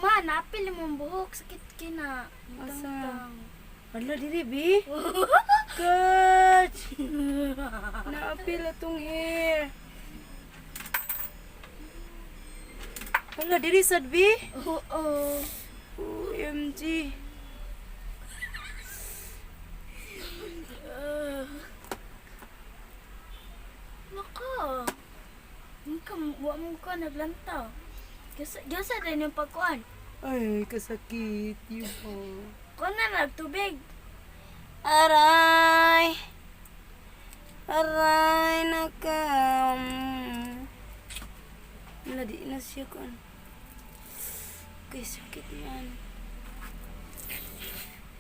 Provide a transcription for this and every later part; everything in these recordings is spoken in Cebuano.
Ma, naapil imong buhok. Sakit kina. Asa? Tang-tang. Wala diri bi. Catch. Naapil atong hair. Wala diri sad bi. Oo. OMG. Naka. Ka, wa mo ka naglantaw. Gasa, gasa rin yung pagkuan. Ay, kasakit yun. Kuan na nagtubig. Aray! Aray, naka... Wala, di na siya kon. Kay sakit man.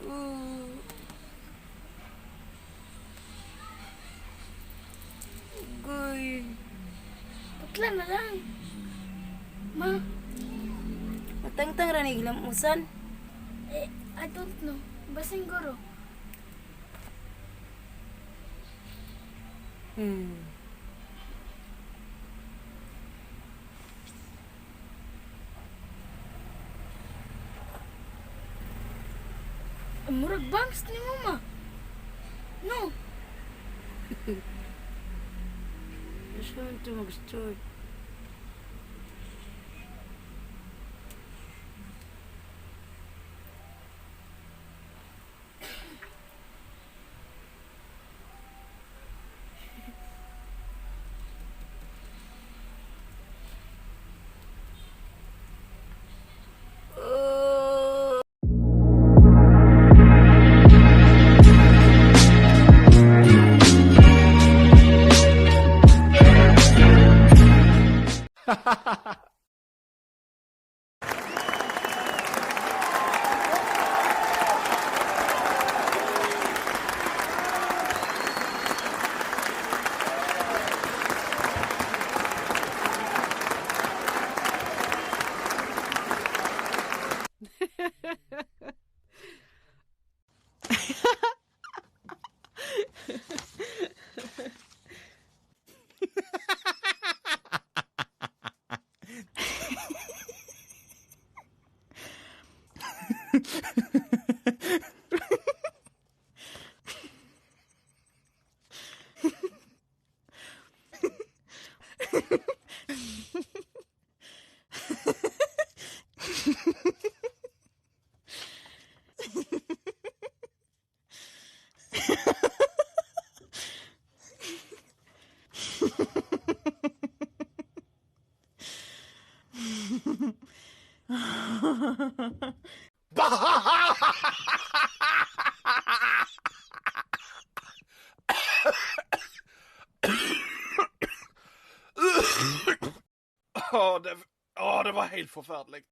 Ooh. Goy. Putla na lang. Ma, Matangtang ra ni gilamusan. eh, I don't know. Basing guro. Murag bangs ni mama. No. Gusto mo ito mag-start. Å, det, å, det var helt forferdelig.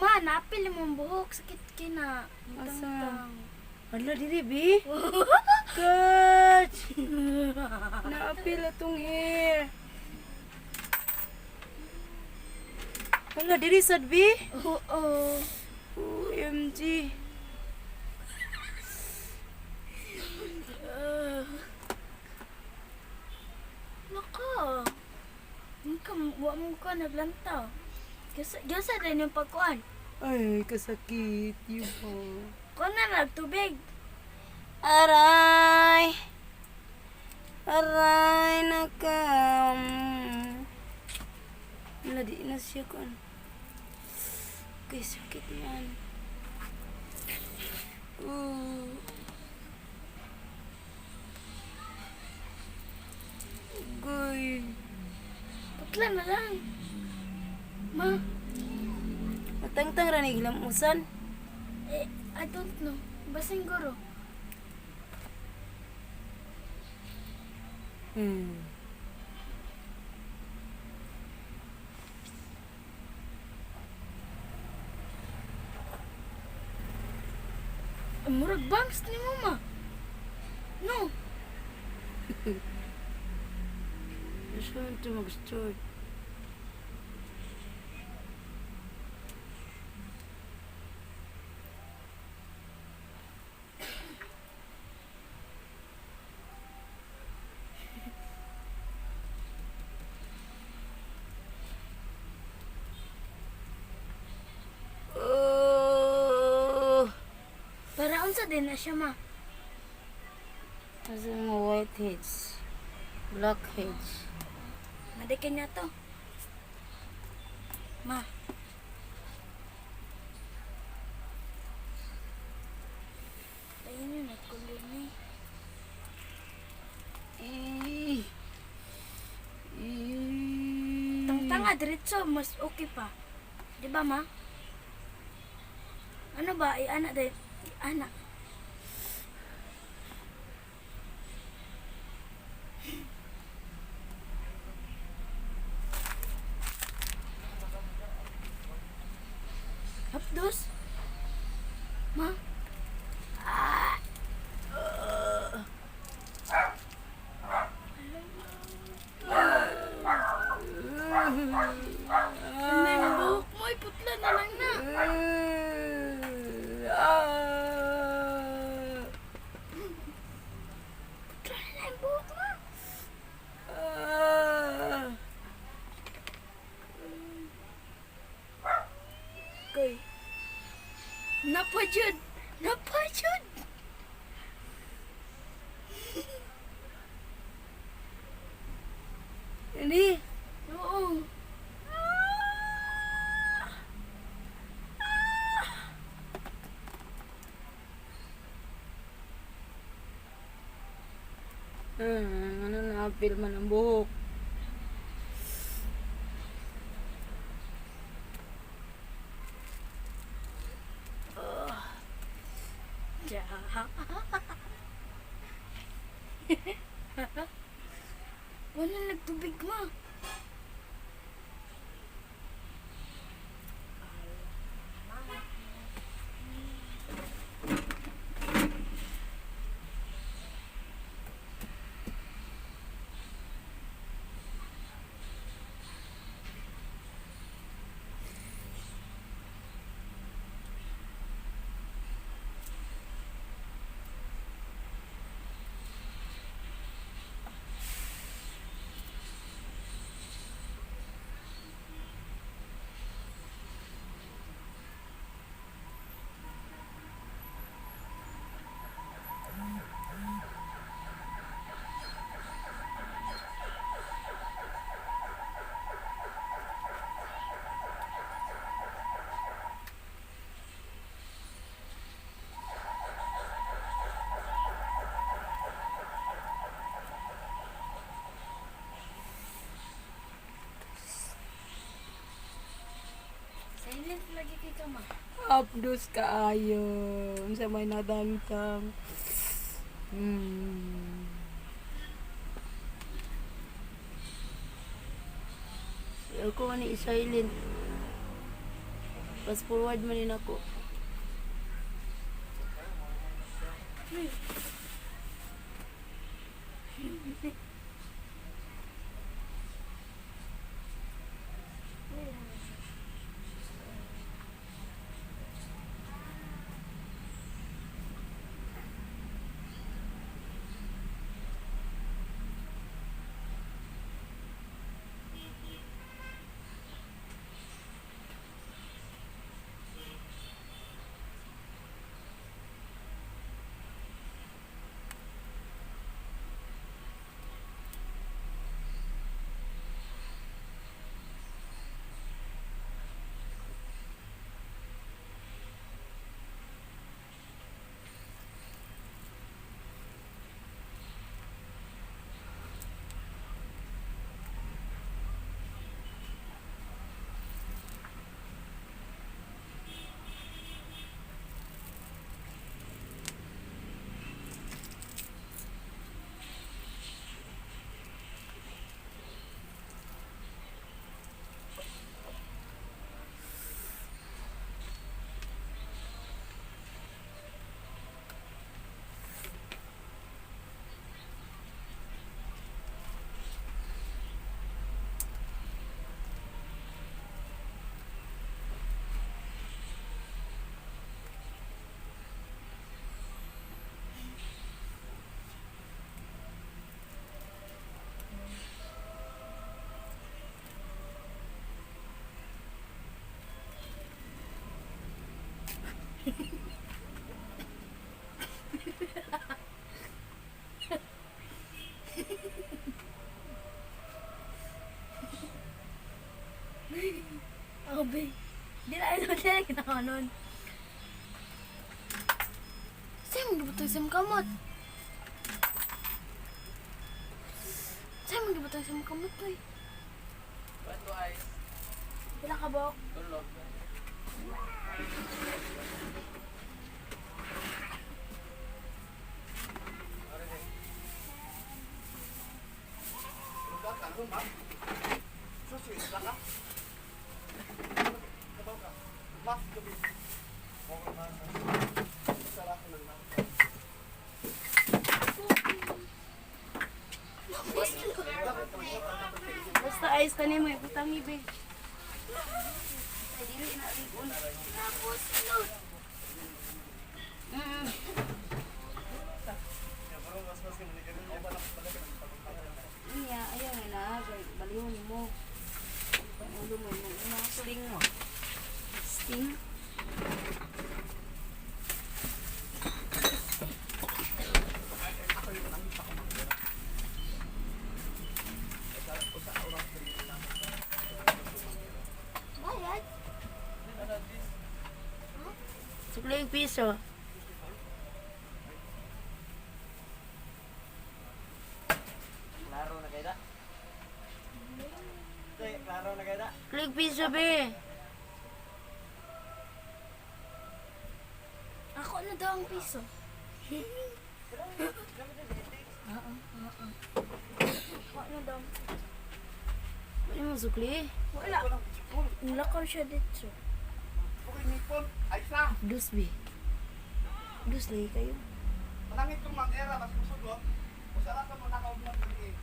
Ma, naapil imong buhok. Sakit kina. Asa? Tang-tang. Hala, diri, bi. Catch! Naapil atong hair. Hala, diri sad, bi. Oo. OMG. Naka. Ka, wa mo ka naglantaw. Kasi, sa din yung pagkuan. Ay, kasakit. Yuho. Kuan na nagtubig. Aray! Aray, naka... Wala, di na siya kuan. Okay, sakit man. Ooh. Goy. Putla na lang. Ma, Matangtang ra ni gilamusan. eh, I don't know. Basing guro. Murag bangs ni mama. No. Gusto mo ito mag-start. Oh. Para unsa din na siya, ma. Asa mga whiteheads, blackheads. Madikin niya to. Ma. Ayun yun, nagkuloy na eh. Eh. Eh. Tangtanga, diretso, mas okay pa. Di ba, ma? Ano ba? Iana din. Iana. Hapdos? Ma? Ano yung buhok mo? Iputla na lang na. Ah. Putla na lang yung buhok mo. Ah. Koy. Napajud! Napajud! Ini. Oo. Ano na apil man ang buhok. Ja. Wala nagtubig mo. Silent lagi kay ka ma. Apdos kaayo sa may nadangtang. Ako ni silent. Fast forward man din ako. Ako be. Di na ito dili kinakanon. Sa'yo mo gibutang sa imong kamot. Sa'yo mo gibutang sa imong kamot oy. Pila ka bok? Basta ayos ka nimo, ibutang ibe. Ay, dili na rigon. Tapos load. Niya, ayaw na, balihon mo. Ulo mo mo una. Sting mo. Sting. Bayad? Sukli yung piso. Klaro na kayo da. Klaro na kayo da. Sukli yung piso, be. Ako na daw ang piso. Oo, oo. Ako na daw. Wala mo sukli. Wala. Nilakaw siya dito. Ay sa, Dus, be. Dus lagi kayo. malangit kong mag-era, mas musugot. Usa ra sa mga nakaugmat lagi.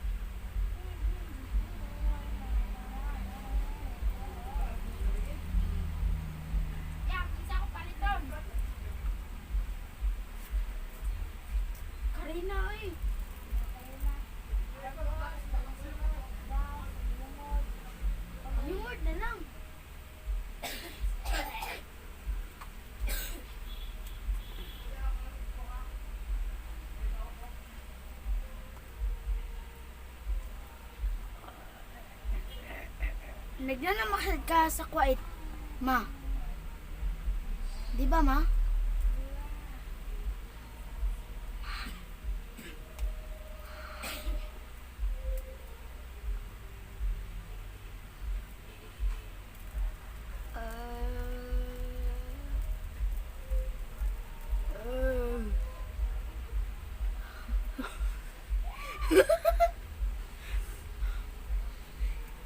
Karina, oy. Yung word na lang. Nagnanamahal ka sa kwait, ma. Di ba, ma?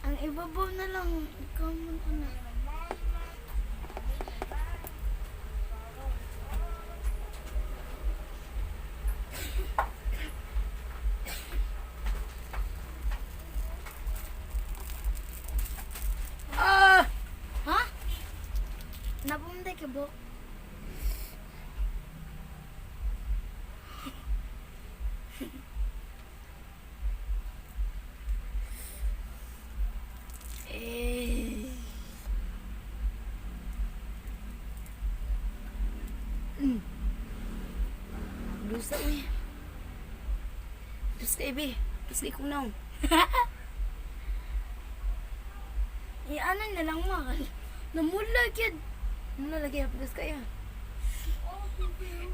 Ang ibabaw na lang, ikaw man na. kabok. Eh. Dusa uy. Dus kay be. Dus kay kong naong. Iana na lang ma. Namula gyud. Ano lagi hapdos kaya?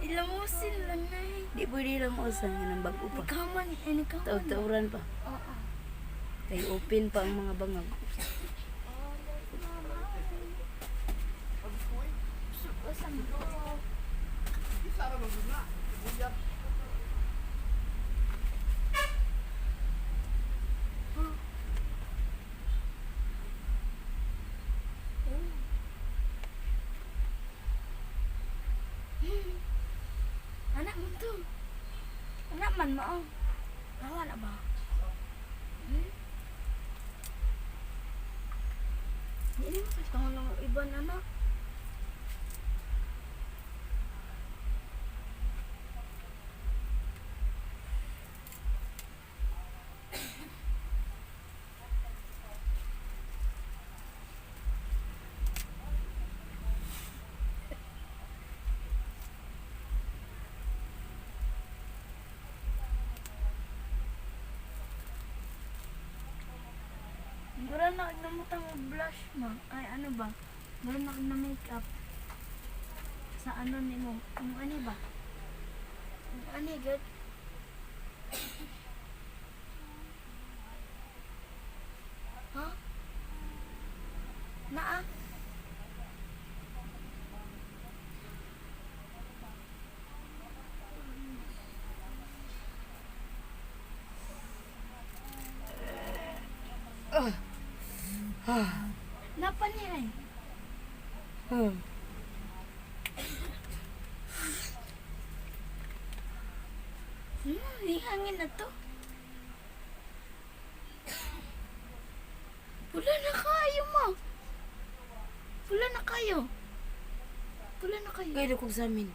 Ilamusin lang na eh. Di pwede lang usan nga ng bago pa. Nikaman, eh, nikaman. Taog-tauran pa. Oo. Kay open pa ang mga bangag. Isa ra man gud na. Buyat. Anak mo to. Anak man mao. Awa na ba? Hmm? Hindi mo kasi kung lang iba na anak. Mura na kag namutang og blush ma. Ay ano ba? Mura na kag na makeup. Sa ano nimo? Ang ano ba? Ang ano gud? Ha? Naa? Napa niya eh. Hangin na to. Pula na kayo mo. Pula na kayo. Pula na kayo. Kay dukog sa amin.